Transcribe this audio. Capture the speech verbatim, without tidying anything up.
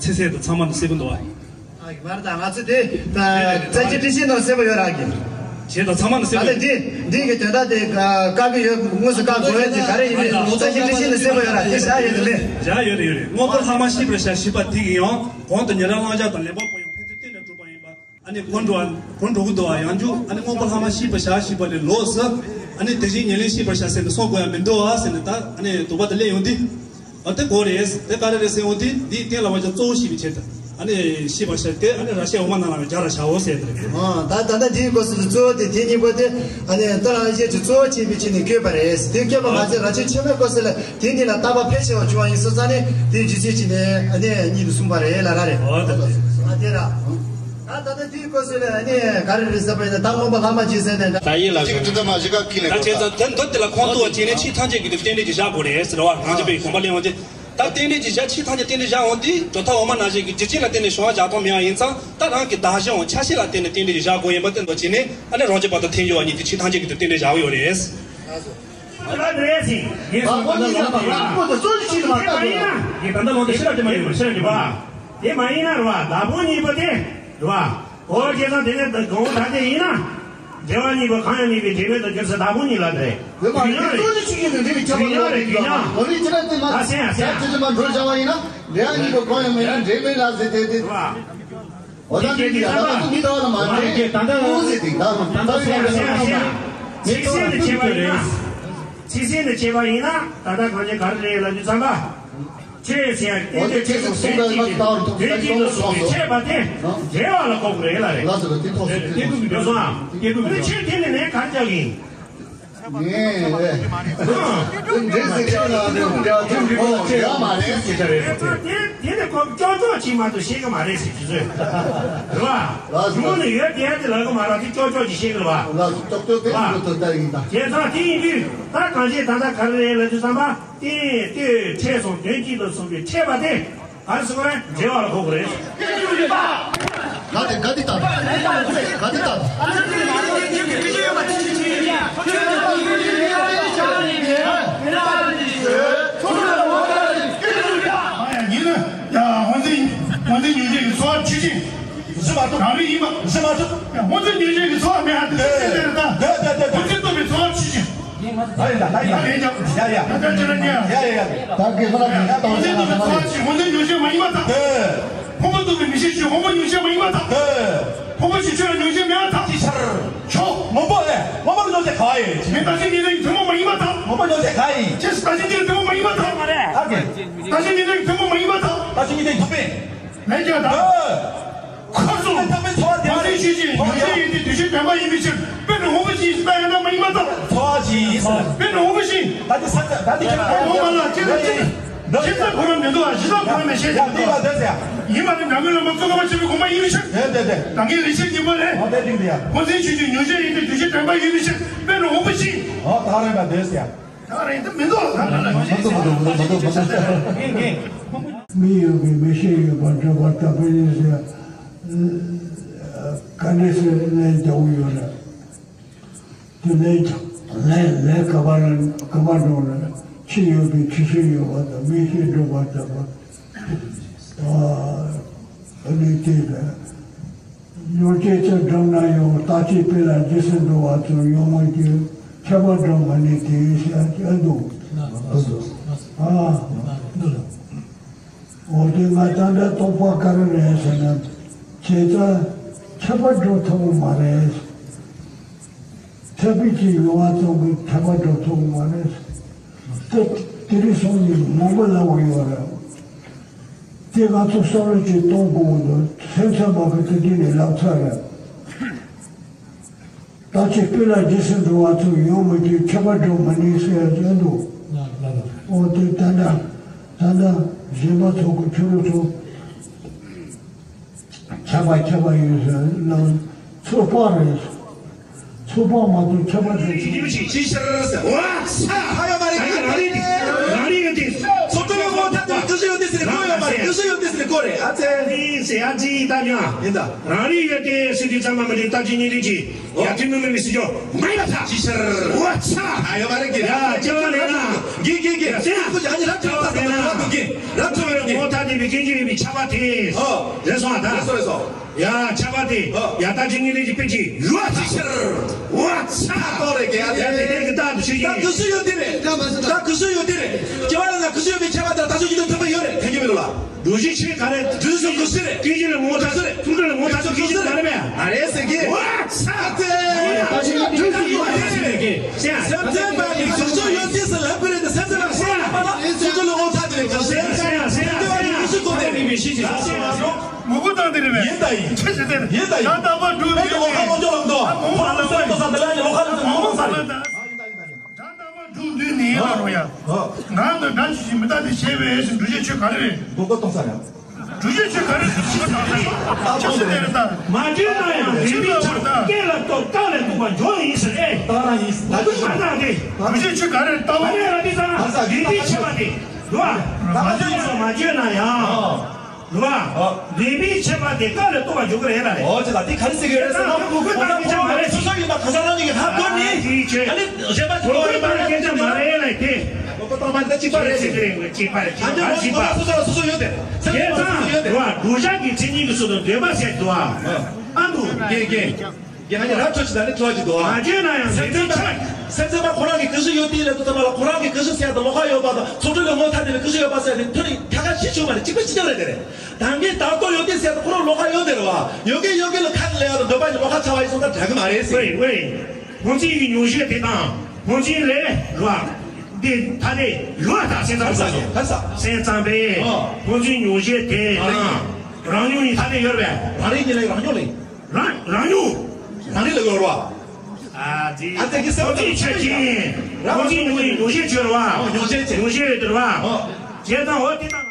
ཚེ་ཚད་དང་ཚང་མ་ནི་གསལ་པོ་འདུག་ཨ། ཨ་ཡི་མར་དང་ང་ཚོ་དེ་རྩ་ཆེ་ཏི་ཤི་ནང་གསལ་པོ་ཡོད་ར་གི། བྱས་དང་ཚང་མ་ནི་གསལ་ཨ་པོ་ལེ་འདི་འདི་གི་དོན་དག་དེ་བཀག་གི་ཡོད། དངོས་སུ་བཀག་དགོས་ཡོད་དེ་ག་རེ་ཡིན་མིན་རྩ་ཆེ་ཏི་ཤི་ནང་གསལ་པོ་ཡོད་ར་དེ་བཞག་ཡོད་དེ་མེད། བཞག་ཡོད་རེད་ཡོད་རེད། དངོས་པོ་ལྷག་མ་ཤེས་པར་བྱ་ཞེས་པ་དེ་གི་ཡང་གོང་དུ་ཉན་རང་བླང་བྱ་དང་ལེན་པ་པོ་ཡང་ཕན་ཚུན་བརྟེན་ནས་གྲུབ་པ་ཡིན་པ། ཨ་ནི་གོ་འགྲོ་གོ་འགྲོ་གི་འདུག་ཨ། ཡང་རྒྱུ་ཨ་ནི་དངོས་པོ་ལྷག་མ་ཤེས་པར་བྱ་ཞེས་པ་ལས་ལོགས་སུ་ཨ་ནི་དེ་བཞིན་ཉེར་ལེན་ཤེས་པར་བྱ་ཟེར་ནས་གསུང་དགོས་ཡ་མི་འདུག་ཨ་ཟེར་ནས་ད་ཨ་ནི་དོགས་པ་དེ་སླེབས་ཡོང་དུས། ཨ་དེ་གོ་རེད། དེ་ག་རེ་རེད་ཟེར་ཡོང་དུས་འདིའི་སྟེང་ལ་བ་ཅན་གཙོ་བོ་ཤེས་པའི་ཆེད་དུ་ཨ་ནི་ཤེས་པར་བྱ་དེ་ཨ་ནི་ར་ཤའི་འོག་མ་ནང་ལ་རྒྱ་ར་བྱའོ་ཟེར་དེ་རེད། ཨ་ད་ད་ལྟ་འདིའི་སྐོར་སུ་གཙོ་བོ་དེ་དེ་གཉིས་པོ་དེ་ཨ་ནི་ད་རང་བཞིན་གྱི་གཙོ་བོ་ཆེན་པོའི་ཆེད་ནས་བཀོད་པ་རེད། དེ་བཀོད་པ་མ་ཟད་ར་ཤའི་ཆེན་པོའི་སྐོར་སུ་ལ་དེ་འདི་ལ་བརྟག་པ་ཕལ་ཆེ་བ་བྱུང་བ་ཡིན་སོང་ཙང་ནི་དེའི་རྒྱུ་མཚན་ཅིག་ནས་ཨ་ནི་གཉིས་དུ་གསུངས་པ་རེད་ལ་ར་རེད། ཨ་དེ་ར། ད་ད་ལྟ་དེའི་སྐོར་སུ་ལ་ཨ་ནི་ག་རེ་རེད་ཟེར་བ་ཡིན་ན་ད་མངོན་པ་ལྷག་མ་ཅིག་ཟེར་ནས་ད། ད་ཡིན་ལ་ཅིག་ཏུ་ད་མ་ཞིག་ག་ཁི་ལ་ད་བྱས་ཙང་དོན་འདི་དེ་ལ་ཁོང་ཏུ་བ་ཅིག་ནས་ཆོས་ཐམས་ཅད་ཀྱི་དུ་རྟེན་འབྲེལ་གྱི་བཞག་དགོས་རེད་ཟེར་བ་རང་རྒྱུད་པའི་དགོངས་པ་ལེན་འོང་དེ། ད་རྟེན་འབྲེལ་གྱི་བཞག་ཆོས་ཐམས་ཅད་རྟེན་འབྲེལ་བཞག་འོང་དུས་སྒྲོ་བཏགས་འོག་མ་ན་གཞི་གི་རྒྱུ་རྐྱེན་ལ་བརྟེན་ནས་བྱུང་བ་བཞག་སྟངས་མི་ཡང་ཡིན་ཙང་ད་རང་གི་བདག་གཞན་འོང་ཆ་ཤས་ལ་བརྟེན་ནས་རྟེན་འབྲེལ་གྱི་བཞག་དགོས་ཡིན་པ་དེ་འདོད་ཅིག་ནས་ཨ་ནི་རང་རྒྱུད་པ་དང་ཐལ་འགྱུར་བ་གཉིས་ཀྱི་ཆོས་ཐམས་ཅད་ཀྱི་དུ་རྟེན་འབྲེལ་བཞག་ཡོད་རེད། ལ་རེད་ཟིན། ཡིན་སོང་། ད་ལྟ་ལོ་ད་ལྟ་ལོ་ད་ཤི་རབ་ཀྱི་མ་ཡིན་ན། ཡིན་ད་ལྟ་ལོ་ད་ཤི་རབ་ཀྱི་མ་ཡིན་པ་ཤི་རབ་ཀྱི་མ། དེ་མ་ཡིན་ན་རེད་བ། བདག་པོ་གཉིས་པོ་དེ་རེད་བ། འོ་བྱས་ཙང་དེ་ནས་གང་ད་དེ་ཡིན་ན། འབྲེལ་བ་གཉིས་པོ་གང་ཡང་མེད་པའི་འབྲེལ་མེད་དུ་གྱུར་ས་བདག་པོ་གཉིས་ལ་རེད། དེ་མ་རེད། དེ་ཚོ་ནི་ཆུ་ཡིན་ནི་འབྲེལ་བའི་ཁྱད་པར་ལ་རེད་ཀྱང་། འོ་ནི་ཅི་ལ་དེ་མ་ད་སེམས་ཡ་སེམས་ཡ། ད་དེ་ཅི་མ་འགྲོ་བྱ་བ་ཡིན་ན། འབྲེལ་བ་གཉིས་པོ་གང་ཡང་མེད་ན་འབྲེལ་མེད་ལ་ཟེར་དེ་དེ། རེད་བ། འོ་ད་འདི་གི་ད་ལྟ་མི་ལྟ་བ་ལ་མ་འདྲེས་ཀྱི་ད་ལྟ་ཀུན་གཟིགས་འདི་ད་ད་ལྟ་སོང་ཡ་སོང་ཡ་སོང་ཡ། ཚིག་ཟིན་ནས་བྱས་པ་ཡིན་ན། ཚིག་ཟིན་ནས་བྱས་པ་ཡིན་ན་ད་ལྟ་གང་ཅི་ག་རེ་རེད་ལབ་རྒྱུ་ཙམ་པ། ཆོས་ཟེར་ཡ་འོ་དེ་ཆོས་སུ་གསུངས་པའི་མ་ལྟ་བར་ཐུག་དོན་གཅིག་ཏུ་གསུངས་པའི་ཆོས་པ་དེ་འབྲེལ་བ་ལ་གོ་དགོས་རེད་ལ་རེད། ལ་ཟེར་བ་དེ་ཐོག་སོང་། དེ་ཀུན་གྱི་འགྲོ་སོང་ཨ། དེ་ཀུན་གྱི་འགྲོ་སོང་། ཆོས་དེ་ནི་ནས་ག་རེ་བྱ་གི་ཡིན། ངས་འདྲེ་ཟེར་ཆོག་ལ་འདྲེ་འདྲེ་ཐུན་འགྲོ་ལ་ཆེ་ཡོད་མ་རེད་ཟེར་ཆ་རེད། དེ་དེ་ནས་ཁོ་ཀྱོག་ཀྱོག་ཅིག་མ་གཏོགས་ཤེས་ཀྱི་མ་རེད་ཟེར་གྱི་བཟོས། རེད་བ། ལགས་སོ། ཉུང་ནས་ཡོད་དེ་དེ་ལབ་ཀྱི་མ་རེད་དེ་ཀྱོག་ཀྱོག་ཅིག་ཤེས་ཀྱི་རེད་བ། ལགས་སོ་ཀྱོག་ཀྱོག་དེ་ཡིན་དུ་ད་ཡིན་ད། བྱས་ཙང་དེ་ཡིན་དུས་ད་གང་བྱས་ད་ལྟ་ག་རེ་རེད་ལབ་དུས་ཙམ་པ་རྟེན་ལྟོས་ཕྲད་སོགས་དོན་གཅིག་ཏུ་གསུངས་པའི་ཕྲད་པ་དེ། ག་རེ་ཟེར་བ་རེད། འབྲེལ་བ་ལ་གོ་དགོས་རེད། ག་དེ་ག་དེ་ལྟ་ག་དེ་ལྟ། ཡིན་ན་ཡང་སྔོན་འཛིན་སྔོན་འཛིན་ཉོན་ཅན་གྱི་ཚོར་བ་ཆེ་ཆེ། བཟི་མ་ཐུབ། རང་རིག་ཡིན་པ། བཟི་མ་ཐུབ། སྔོན་འཛིན་ཉོན་ཅན་གྱི་ཚོར་བ་མེད་ཧ་དེ་ཚོ་ཟེར་ཟེར་ད། སྔོན་འཛིན་རྟོག་པའི་ཚོར་བ་ཆེ་ཆེ། ད་ཡིན་ད་ད་ཡིན་ད་ཡིན་ཀྱང་ཡ་ཡ། ད་ལྟ་ཅི་ལ་ཉན། ཡ་ཡ་ཡ། ད་གེ་ཧ་ལ་གེ་ཧ་ད་འོ་ཅི་ད་ད་ད་ད་ཕོངས་པ་སྟོབས་པའི་མི་ཤེས་ཤིང་ཕོངས་པ་ཉོན་ཤེས་མ་ཡིན་པར་ཐལ། ཕོངས་པ་ཞིག་ཆོས་ལ་ཉོན་ཤེས་མེད་པར་ཐལ། ཅི་ཕྱིར། ཆོག་མང་པོ་ཨེ་མང་པོ་ཉོན་ཤེས་ག་ཡིན། མི་ད་ཅི་ཉིད་ལས་ཐུན་མོང་མ་ཡིན་པར་ཐལ། མང་པོ་ཉོན་ཤེས་ག་ཡིན། ཅི་ད་ཅི་ཉིད་ལས་ཐུན་མོང་མ་ཡིན་པར་ཐལ། ཨ་ཀེ། ད་ཅི་ཉིད་ལས་ཐུན་མོང་མ་ཡིན་པར་ཐལ། ད་ཅི་ཉིད་ལས་ཐུབ་པས། མེད་ཀྱང་ད། ཁོ་ཚོ། ཐོག་མའི་ཚོར་བ་དེ་ཡང་ནི་ཤེས་བཞིན་ཉོན་ཤེས་ཡིན་ཏེ་དུས་ཕྱིས་དྲན་པ་ཡིན་པའི་ཕྱིར། དཔེར་ན་འོང་བ་བཞིན་ཡིན་ཟེར་ན་ཡང་ན་མ་ཡིན་པར་ཐལ། ཚོར་བ་བཞིན་ཡིན་ཟེར། དཔེར་ན་འོང་བ་བཞིན། ད་དེ་ས་ད་དེ་ཁྱེད་རང་འོང་བ་ལ་ཅི་ལ་ཅི། ཞིབ་ཚགས་གོ་ར་མི་འདུག་ཨ། ཞིབ་ཚགས་གོ་ར་མི་ཤེས་ཀྱི་འདུག་ཡིན་པ་ནི་འདྲ་མིན་ལ་མ་བཙུགས་པ་ཆེན་པོའི་དགོངས་པ་ཡིན་ཕྱིར། དེ་དེ་དེ། ད་ངའི་ལས་བྱེད་ཉིན་མོ་ལས། ཨོ་དེ་འགྲིག་འདུག་ཡ། ཁོ་ཚོའི་ཆོས་ཀྱི་ཉོན་ཤེས་ཡིན་ཏེ་དུས་ཕྱིས་དྲན་པ་ཡིན་པའི་ཕྱིར། དཔེར་ན་འོང་བ་བཞིན། ཨོ་ད་རེད་པ་འདོད་ཟེར། ད་རེད་ད་མི་འདུག་ད་རེད་ད་མི་འདུག་མི་འདུག་མི་འདུག་མི་འདུག་མི་འདུག་མི་འདུག་མི་ཡོད་པའི་མི་ཤེས་ཡོད་པར་འགྲུབ་པར་ལྟ་བུ་ཡིན་ཟེར། ག་འདྲ་ཟེར་ལན་རྒྱག་གི་ཡོད་རེད། དེ་ལན་ལན་ལན་ག་པར་ག་པར་འགྲོ་ན་ཕྱི་ཡོད་པའི་ཕྱི་ཤེས་ཡོད་པ་དང་མི་ཤེས་འགྲུབ་པར་ལྟ་བུ། ཨ་ནི་དེ་ལ། ཡོན་ཏན་ཚུལ་འགྲུབ་ན་ཡང་རྟག་གཅིག་དཔེ་ལ་རྗེས་སུ་འགྲོ་བ་ཙམ་ཡོད་མོད་ཀྱི་ཁྱད་པར་འགྲོ་མ་ནུས་ཏེ་ཟེར་གྱི་འདུག་ཨ། འོ་དེ་ང་ད་ལྟ་རྟོགས་པ་ག་རེ་རེད་ཟེར་ན། བྱས་ཙང་ཁྱད་པར་འགྲོ་ཐུབ་མ་རེད། ཐེག་པའི་ཆེད་ཡོང་བ་ཙམ་གྱིས་ཁྱད་པར་འགྲོ་ཐུབ་མ་རེད། དེ་དེ་རིང་སང་ཉིན་མང་པོ་ལབ་དགོས་ཡོད་རེད། དེ་ང་ཚོ་བསམ་བློ་ཅིག་གཏོང་དགོས་འདུག་སེམས་ཚང་མ་གི་དེ་དུས་ནས་ལབ་ཚར་རེད། ད་ཅི་དཔེ་ལ་རྗེས་སུ་འགྲོ་བ་ཚོ་ཡོང་མི་དུས་ཁྱད་པར་འགྲོ་མ་ནུས་ཟེར་ཡ་ཅན་འདུག་ཨོ་དེ་ད་ལྟ་ད་ལྟ་གཞན་པ་ཚོ་གི་ཕྱི་རོལ་ཚོ་ཁྱད་པར་ཁྱད་པར་ཡོད་ཟེར་ལ་ཚོད་དཔག་རེད། ཚོད་དཔག་མ་གཏོགས་ཁྱད་པར་ཅི་ཞིག་ཅི་ཞིག་ཅི་ཤར་ཟེར་བ་ས་ཧ་ཡོད་མ་རེད། རང་རིག་རང་རིག་ཡོད་དེ་ཚོ་ཏོ་ཡོད་མོ་ཐ་དེ་ཀུ་ཤུ་ཡོད་དེ་ཟེར་ཀོ་ཡོད་མ་རེད། ཀུ་ཤུ་ཡོད་དེ་ཟེར་ཀོ་རེད། ཨ་ཙེ་རིག་ཟེར་ཡ་ཅི་ད་ཉོ་ཡིན་ད། རང་རིག་ཡོད་དེ་ཟེར་དུས་ཚང་མ་མི་རིག་ལྟ་ཅི་ཉིད་རིག་ཅི་ཡ་ཐུན་མོང་མིན་པའི་སྲིད་སྐྱོང་མ་ཡིན་པ་ཐག་ཅི་ཤར་བ་ཚ་ཨ་ཡོད་མ་རེད་ཀྱི་ཡ་ཅི་བ་ལས་ན། གི་གི་གི་ཡ་ཟེར་ཡ། ཁོ་ཡང་ནི་རབ་ཅིག་ལ་ལྟ་ས་ལ་རབ་ཏུ་གི་རབ་ཏུ་གི་ངོ་ཐག་དེ་བའི་སྐད་ཅིག་ཡིན་པའི་ཆགས་པ་དེ། ཨོ། རེད་སོང་ཨ་ད། རེད་སོང་རེད་སོང་། ཡ་ཆགས་པ་དེ། ཨོ། ཡ་ད་ཅི་ངེས་ལེགས་ཀྱི་དཔེ་ཅིག་ཡུ་བ་ཚ་ཤར། ཨོ་ཚ། ཏོ་རེད་གི་ཡ་དེ་ཡ་དེ་དེ་གི་རྟགས་དུ་ཆུ་ད་ཡིན། གུ་སུ་ཡོད་དེ་རེད། ད་གུ་སུ་ཡོད་དེ་རེད། སྐྱེ་བ་ལ་ན་གུ་སུ་ཡོད་པའི་ཆགས་པ་དེ་ད་སུ་ཡིན་དུ་ཐུབ་པ་ཡོད་རེད། ཐེ་གི་མི་རུ་ལ། འདུ་ཤེས་ཆོས་ག་རེ། དུས་སུ་གུ་སུ་རེད། སྐད་ཅིག་ལ་ངོ་ཐག་ཚོད་རེད། ཐུགས་ཁྲོ་ལ་ངོ་ཐག་ཚོད་སྐད་ཅིག་ག་རེ་མེད། ཨ་རེ་ཟེར་གི། ཝ་ཚ་ཚེ། ད་ཅི་ང་དུས་སུ་ཡོད་ཟེར་གི། སེམས་ཅན་པ་གི་གུ་སུ་ཡོད་ཅེས་སུ་ལབ་གི་རེད་དེ། སེམས་ཅན་པ་ཁོ་ན་ཚུར་ཚུར་ལ་ངོ་ཚ་དེ་རེད། ག་སེམས་ཅན་པ་གི་གུ་སུ་གོ་དེ་རེད། མི་ཤེས་ཀྱི། ངོ་རྒོལ་བཏང་དེ་རེད་མེད། ཡིན་ད་ཡིན། ཆི་ཟེར་དེ་རེད། ཡིན་ད་ཡིན། ད་དམ་པ་འགྲོ་མེད་དེ་ངོ་ཁ་ལོ་ཅོ་ལམ་དོ་ཁོང་ལ་སོ་ཡིན་ས་དེ་ལ་ངོ་ཁ་ལོ་ཅོ་ལམ་ས་རེད། ད་ལྟ་མ་འགྲུབ་དུས་ནི་ཡིན་ལ་རུང་ཡ། ང་ནི་འདྲ་ཅི་ཞིག་མི་ལྟ་དེ་བྱས་པས་ཟེར་འགྲུལ་བྱེད་ཆོས་ག་རེ་རེད། མགོ་སྐོར་གཏོང་ས་རེད། འགྲུལ་བྱེད་ཆོས་ག་རེ་རེད་ཟེར་ཞིག་ལྟ་ས་རེད། ཆ་ཤས་དེ་རེད་ད། མ་བརྗོད་ན་ཡང་རིག་པའི་ཆ་སྐད་ལ་གཏོགས་རྟགས་ལས་ལྡོག་པ་འཇོག་ཡིན་ཟེར་ཨེ། ད་རང་ཡིན་ད་ཅི་ཞིག་མ་ལྟ་སྟེ། འགྲུལ་བྱེད་ཆོས་ག་རེ་རེད་ལྟ་བ། ཨ་ནི་ར་དེ་ཙང་རིག་པའི་ཆ་པ་དེ་རུ་བ། མ་བརྗོད་ན་ཡང་། རུ་བ། ལེགས་པའི་ཆད་པ་དེ་སྐབས་ལ་གཏོགས་པ་འཇོག་གི་རེད་ལ། ཨོ་ཅི་ལ་དེ་ག་རེ་ཟེར་གི་རེད་ཟེར་ན། ཁོ་ཁོ་ཁོ་ཁོ་ཁོ་ཁོ་མ་རེད། སོ་སོ་ཡིན་པ་ག་ས་རང་ཉིད་ཀྱི་ཧ་གོ་ནི། ཨ་ཅི་ཅི། ཨ་ནི་གཞན་པ་ཁོ་ཁོ་ཁོ་མ་རེད་ཁོ་ཁོ་མ་རེད་ལ་དེ། ཁོ་ཁོ་ཏང་མ་རེད་ད་གཅིག་པ་རེད་ཟེར་གི་རེད། གཅིག་པ་རེད། ཨ་ཅི་ཁོ་ཁོ་སོ་སོ་ལ་སོ་སོ་ཡོད་དེ། སེམས་ཁོ་སོ་སོ་ཡོད་དེ། རུ་བ་འགྲོ་བྱ་གི་མཚན་ཉིད་ཀྱི་ཚུལ་དུ་འདོད་པ་ཟེར་འདུག་ཨ། ཨ་འདུག་རྒན་རྒན། རྒན་ང་ཡང་རབ་ཆོས་ཅི་ད་ནི་ཐོས་ཀྱི་འདུག་ཨ། མ་བརྗོད་ན་ཡང་སེམས་ཅན་པ་སེམས་ཅན་པ་ཁོ་རང་གི་གུ་སུ་ཡོད་དེ་ལས་དུ་ཙམ་པ་ལ་ཁོ་རང་གི་གུ་སུ་ཟེར་དུ་ལོགས་ཀ་ཡོད་པ་དང་ཚོགས་གྲོལ་ལས་ངོ་ཐག་དེ་ལས་གུ་སུ་ཡོད་པ་ཟེར་ནས་ཐོ་རེ་ཁ་ཁ་ཤི་ཆུག་མ་རེད། གཅིག་པ་གཅིག་རྐྱང་རེད་དེ་རེད། ད་ངས་ད་ལྟོ་ཡོད་དེ་ཟེར་ཁོ་རང་ལོགས་ཀ་ཡོད་དེ་རེད་བ། ཡོད་གི་ཡོད་གི་ལ་ཁ་ལས་ཡ་དང་འདོད་པ་ཉིད་ལོགས་ཀ་ཚ་བ་ཡིན་སོང་ད་འདྲ་གི་མ་རེད་ཟེར། ཝེ་ཝེ། ཕོ་མཚན་གྱི་མྱོང་བྱེད་དེ་དང་ཕོ་མཚན་ལས་རུ་བ། འདི་ཐ་དེ་རུ་བ་དང་སེམས་ཙམ་ས་སོ་སེམས་ཙམ་པས་ཨོ། ཕོ་མཚན་མྱོང་བྱེད་དེ་དང་རང་མྱོང་ཡིན་ཐ་དེ་ཡོད་རེད། རང་རིག་ཉིད་ལས་རང་མྱོང་ལས། རང་རང་མྱོང་། རང་རིག་ལ་ཡོད་རེད་བ། ཨ་དེ་ཨ་དེ་གི་སེམས་ཙམ་ཆོས་ཅན། རང་མྱོང་ཡིན་མྱོང་བྱེད་ཆོས་རེད་བ། ཨོ་མྱོང་བྱེད་ཅན། མྱོང་བྱེད་ཡོད་དེ་རེད་བ། ཨོ། བྱེད་དང་འོ་དེ་དང་།